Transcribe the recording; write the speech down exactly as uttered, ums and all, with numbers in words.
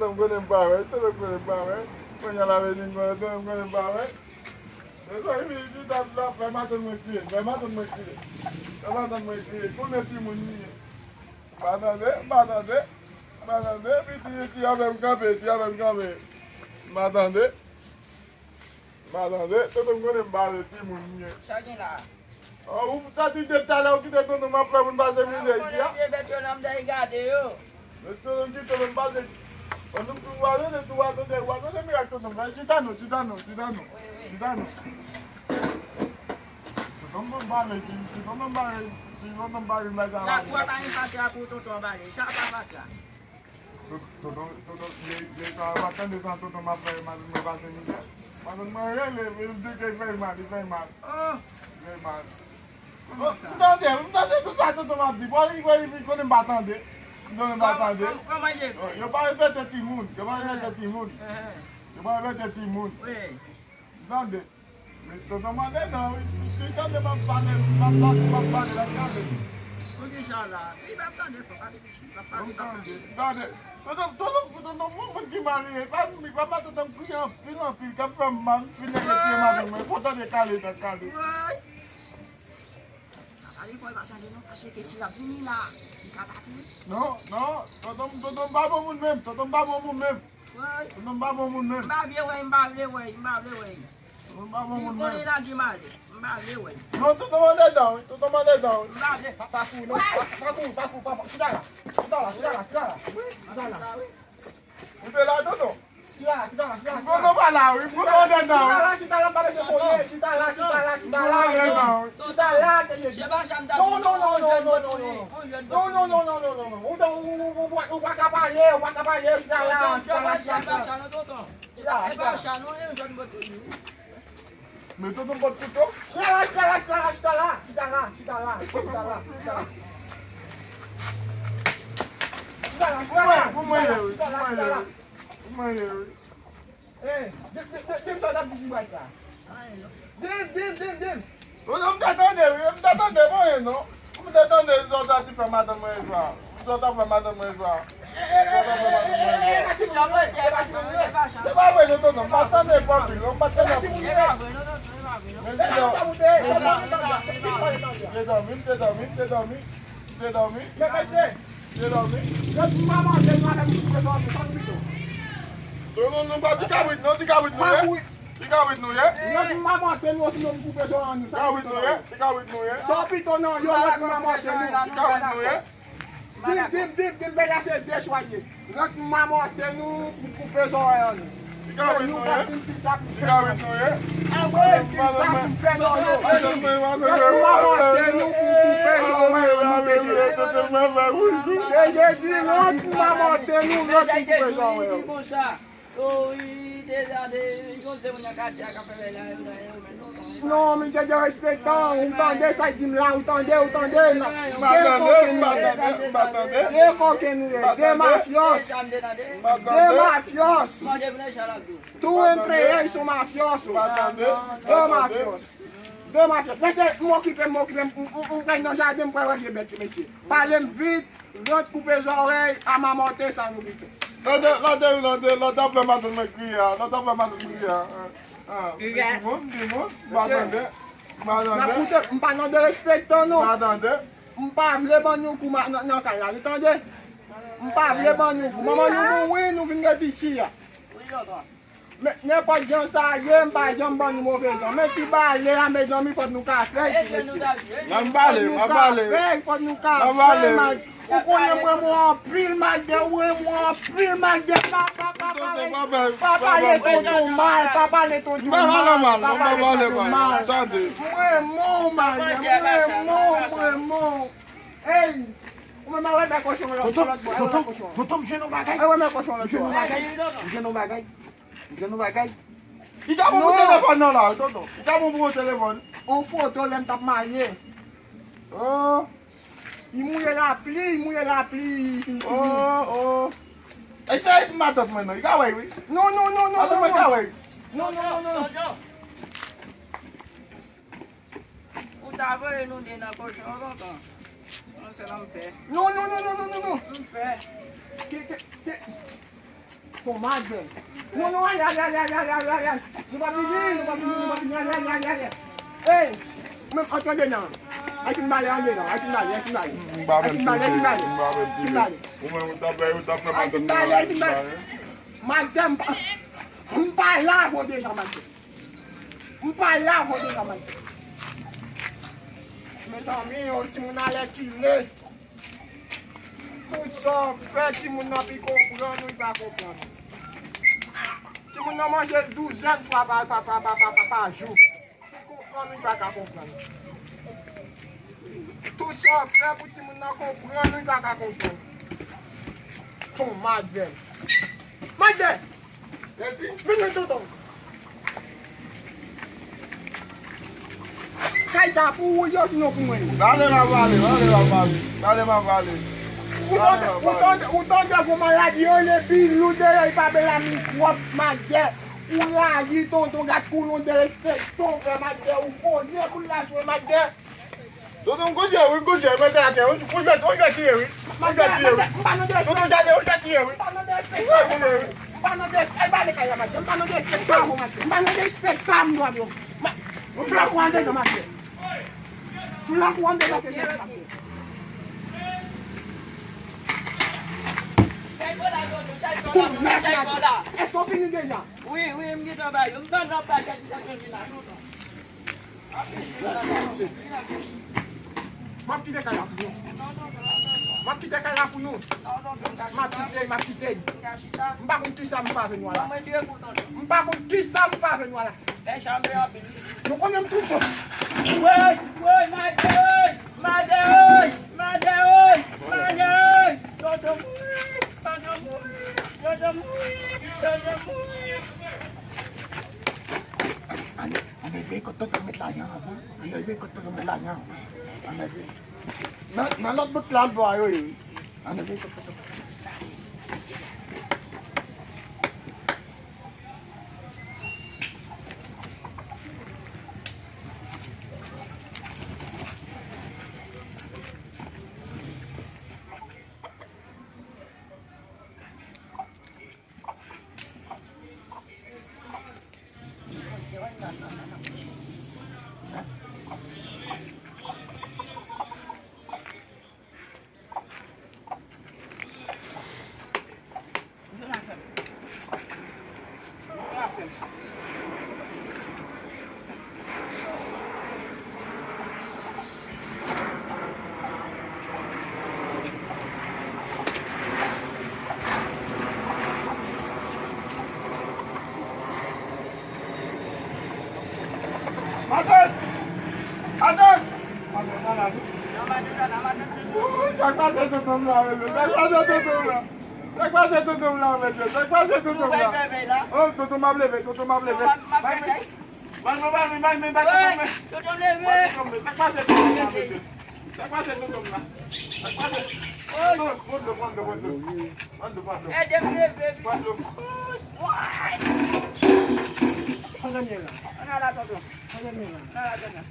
Tonton m konnen m pa wè, tonton m konnen m pa wè. Kounye a la vini m konnen, tonton m konnen m pa wè. Mezanmi, chita la, fè matant mwen kriye, fè matant mwen kriye. Fè matant mwen kriye, konnen timoun li ye. M pa tande, m pa tande, m pa tande, piti, piti avè m kanpe, piti avè m kanpe. M pa tande, m pa tande, tonton m konnen m pa wè timoun li ye. Sa gen la? Oh, ou santi depi talè ou kite tonton m ap fè moun pase mizè isi a? Konnen vye bèt yo nan m dèy gade yo. Men tonton kite m pase. Pandan m tou wale, de tou wale, de wale, de mirak tonton m fè. Chita non, chita non, chita non. Chita non. Tonton m pale, tonton m pale, tonton m pale, bagay la. La kwa pa gen fatra pou tonton pale. Sa pa fatra. Tonton, tonton, lè, lè sa yo pa tande sa tonton m ap fè, madanm mwen pase mizè. Madanm mwen rele, li di ke l fè mal, li fè mal. Oh! Li fè mal. Oh, m tande, m tande tout sa tonton m ap di. Bon, li, li, li konnen m pa tande. M konnen m pa tande. Kòman, kòman, kòman l ye? Oh, yo pa respèkte timoun. Yo pa respèkte timoun. Yo pa respèkte timoun. Wi. M tande. Men tonton m andedan, wi. Li tande m ap pale, m ap pale, m ap pale, l ap gade. Poukisa la? Li p ap tande fò, pa reflechi, l ap pale, l ap pale. Tande, tonton, tonton, tonton, moun, moun ki marye, pa, pa, pa, tonton m kriye anpil, anpil, k ap fè m mal, m fin leve pye madanm mwen, fò tande kale, tan kale. Woy! Pa pale fò, li pa chanje non, paske si l ap vini la, li ka pati. Non, non, tonton m, tonton m pa bon moun menm, tonton m pa bon moun menm. Woy. Tonton m pa bon moun menm. M pa vle wè, m pa vle wè, m pa vle wè. Tonton m pa bon moun menm. Si l konnen l ap di m ale, m pa vle wè. Non, tonton m andedan, wi, tonton m andedan, wi. M pa vle. Pa, pa kouri, non, pa, pa kouri, pa kouri, pa, pa, chita la. Chita la, chita la, chita la. Chita la. Ou te la, tonton? Chita la, chita la, chita la, chita la. Tonton pa la, wi, tonton andedan, wi. Chita la, chita la, m pa bezwen konnen. Chita la, chita la, chita la. Tonton andedan, wi. Chita la, ke ye. Non, non, non, non, non, non, non. Non, non, non, non, non, non, non. Ou, ou, ou, ou, ou pa ka pale, ou pa ka pale, chita la, chita la, chita la. Chita la, chita la. Men tonton m pot kouto. Chita la, chita la, chita la, chita la. Chita la, chita la, chita la, chita la, chita la. Chita la, chita la. Pou mwen, pou mwen ye, wi. Pou mwen ye, wi. Pou mwen ye, wi. Eh, de, de, de, de, sa w t ap di ki bay sa? Dim, dim, dim, dim. Tonton, m te tande, wi, m te tande, mwen, non. M te tande, zòt ap di fè madanm mwen jwa. Zòt ap fè madanm mwen jwa. Zòt ap fè madanm mwen jwa. Se pa vre, non, tonton, m pa tande anpil, non, m pa tande anpil. Men se dò-, men se, m te dòmi, m te dòmi, m te dòmi, m te dòmi. Men mesye, m te dòmi. Lòt maman, se nou avèk ti pwofesè, nou pa pito. Non, non, non, pa ti kabrit, non, ti kabrit nou ye. Ti kabrit nou ye. Lòt maman, se nou osi, nou koupe zòrèy nou. Ti kabrit nou ye, ti kabrit nou ye. Sa pito nan yo, lòt maman, se nou. Ti kabrit nou ye. Dim, dim, dim, dim, men la se de chwa ye. Rant mamòte nou pou koupe zòrèy an nou. Se nou k ap vin di sa pou fè nan yo. Pou di sa pou fè nan yo. Rant mamòte nou pou koupe zòrèy an nou, T J. T J di rant mamòte nou, rant pou koupe zòrèy an nou. Oh, wi, deja, de, li konn se moun nan katye a k ap fè bagay la, yo nan yo, men non, non. Non, misye derespektan, ou tande sa l di m la, ou tande, ou tande, n ap dekoke nou ye. Dekoke nou ye, de mafyòs. De mafyòs. Tou entre ellos son mafioso. De mafyòs. De mafyòs. Mesye, m okipe, m okipe, m, m, m, m pral nan jaden, m pral wè vye bèt yo, mesye. Pale m vit. Rant koupe zòrèy a mamòte sa nou kite. Lòt, lòt, lòt, lòt ap fè madanm mwen kriye a, lòt ap fè madanm kriye a. Timoun, timoun, m pa tande, m pa tande. N ap koute, m pa nan derespektan non. M pa tande. M pa vle ban nou kou nan, nan kay la, nou tande? M pa vle ban nou kou. Manman nou mouri, nou vin gen pisi a. Men, nenpòt jan sa ye, m pa janm ban nou move jan. Men ti bale a, mezanmi, fòk nou ka fè l, ti mesye. N ap bale, m ap bale. Fòk nou ka fè l, Mag. Ou konnen mwen renmen w anpil, Magde, ou renmen mwen anpil, Magde. Pa, pa, pa, pa pale, pa pale tonton mal, pa pale tonton mal, pa pale tonton mal. Mwen renmen w, Magde, mwen renmen w, mwen renmen w. Ey, ou menm al wè mè kochon lòt bò, al wè mè kochon. Tonton, tonton, m jwenn yon bagay. Al wè mè kochon lòt bò. M jwenn yon bagay. M jwenn yon bagay. M jwenn yon bagay. Li ta bon pou telefòn nan la, tonton. Li ta bon pou yon telefòn. On foto lè m t ap marye. Oh. Li mouye lapli, li mouye lapli. Oh, oh. E se matant mwen non, li ka wè wi. Non, non, non, non. Matant mwen ka wè. Non, non, non, non, non. Ou ta voye nou de nan kochon an lontan. Non, se nan m pè. Non, non, non, non, non, non, non. M pè. Ke, ke, ke. Ton madvèl. Non, non, ale, ale, ale. Nou pa vini, nou pa vini, nou pa vini, ale, ale, ale, ale. Ey, menm antre dedan. Ay fin bale andedan, ay fin bale, ay fin bale. M pa menm touche, m pa menm touche. Ou menm ou t ap fè, ou t ap fè madanm nan bale. Madanm, m pa, m pa lave w deja, madanm. M pa lave w deja, madanm. Mezanmi, yon timoun alèkile. Tout sa w fè, timoun nan pi konprann ou, li pa konprann ou. Timoun nan manje douzèn fwa pa, pa, pa jou. Li konprann ou, li pa ka konprann ou. Tout sa w fè pou timoun nan konprann ou, li pa ka konprann ou. Ton madvèl. Madvèl! Vini, tonton. Kay sa pou ou ye, sinon pou mwen ye? Vale m ap vale, vale m ap vale, vale m ap vale. Ou tande, ou tande, ou tande gon maladi yo, epi lou deyò, li pa bèl a mikwòb, madè. Ou rayi, tonton, gad koulon de respekte, ou fè madè, ou voye pou l la jwe madè. Tonton, m kote w, m kote w, mete atè, ou, ou jwèt, ou jwèt tiye, wi. Ou jwèt tiye, wi. Tonton, gade, ou jwèt tiye, wi. M pa nan derespektan, m pa nan derespektan, m pa nan derespektan, m pa nan derespektan, m pa nan derespektan, m dwa di w. Flank ou andedan, mache. Flank ou andedan, mache. Kounya, èske w fini deja? Wi, wi, m gentan bay yo. M tann nan pakèt, m tann nan vin la, tonton. M ap kite kay la pou nou. M ap kite kay la pou nou. M ap kite, m ap kite. M pa konn kisa m pa vin wè la. M pa konn kisa m pa vin wè la. Nou konnen m toujou. Woy, woy, madè, woy, madè, woy, madè, woy, madè, woy. Tonton mouri, tonton mouri, tonton mouri, tonton mouri. Ann, ann veye kot tonton met lajan an, ann veye kot tonton met lajan an, ann veye. Nan, nan lòt bout la, bò a yo ye, wi. Ann veye kot tonton. Matant! Matant! Sa k pase tonton m la, mesye? Sa k pase tonton m la? Sa k pase tonton m la, mesye? Sa k pase tonton m la? Oh, tonton m ap leve, tonton m ap leve. Ban mwen, ban mwen, ban mwen, ban mwen. Tonton m leve. Sa k pase tonton m la, mesye? Sa k pase tonton m la? Sa k pase? Pran dlo, pran dlo, pran dlo. Pran dlo, pran dlo. Ede m leve, pi. Pran dlo. Pran dlo. Ann al la, tonton. Ann al la, tonton.